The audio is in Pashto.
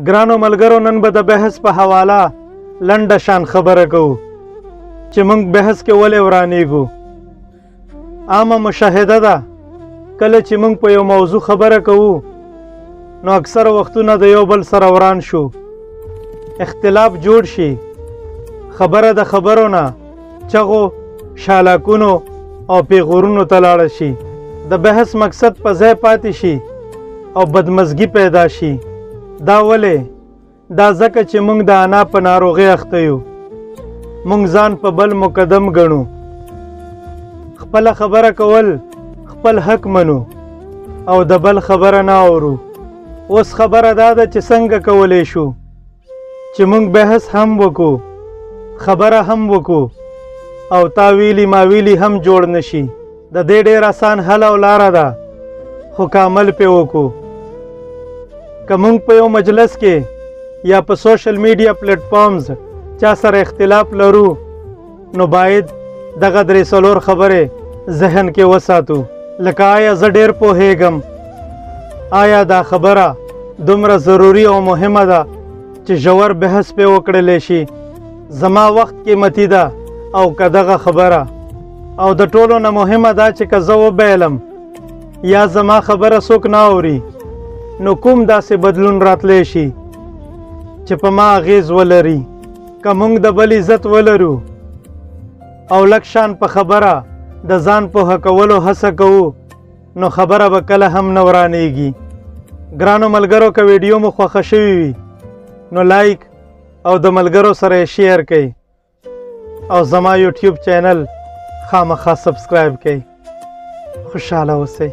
ګرانو ملګرو، نن به د بحث په حواله لنډه شان خبره کوو چې موږ بحث کې ولې ورانیږو. عامه مشاهده ده، کله چې موږ په یو موضوع خبره کوو نو اکثر وختونه د یو بل سره وران شو، اختلاف جوړ شي، خبره د خبرو نه چغو، شالاکونو او پیغورونو ته لاړه شي، د بحث مقصد په ځای پاتې شي او بدمزګي پیدا شي. دا ولې؟ دا ځکه چې موږ د انا په ناروغۍ اخته یو. موږ ځان په بل مقدم ګڼو، خپله خبره کول خپل حق منو او د بل خبره نه اورو. اوس خبره دا ده چې څنګه کولی شو چې موږ بحث هم وکړو، خبره هم وکړو او تا ویلي ما ویلي هم جوړ نشي. د دې ډېر اسان حل او لاره ده، خو که عمل پې وکړو. که موږ په یو مجلس کې یا په social media platforms چا سره اختلاف لرو نو باید دغه درې څلور خبرې ذهن کې وساتو، لکه آیا زه ډېر پوهېږم، آیا دا خبره دومره ضروري او مهمه ده چې ژور بحث پې وکړلی شي، زما وخت قیمتي ده او که دغه خبره. او د ټولو نه مهمه ده چې که زه وبایلم یا زما خبره څوک نه اوري نو کوم داسې بدلون راتلی شي چې په ما اغېز ولري. که موږ د بل عزت ولرو او لږ شان په خبره د ځان پوهه کولو هڅه کوو نو خبره به کله هم نه ورانیږي. ګرانو ملګرو، که ویډیو مو خوښه شوې وي نو like او د ملګرو سره یې share کړئ او زما یوټیوب چینل خامخا subscribe کړئ. خوشحاله اوسئ.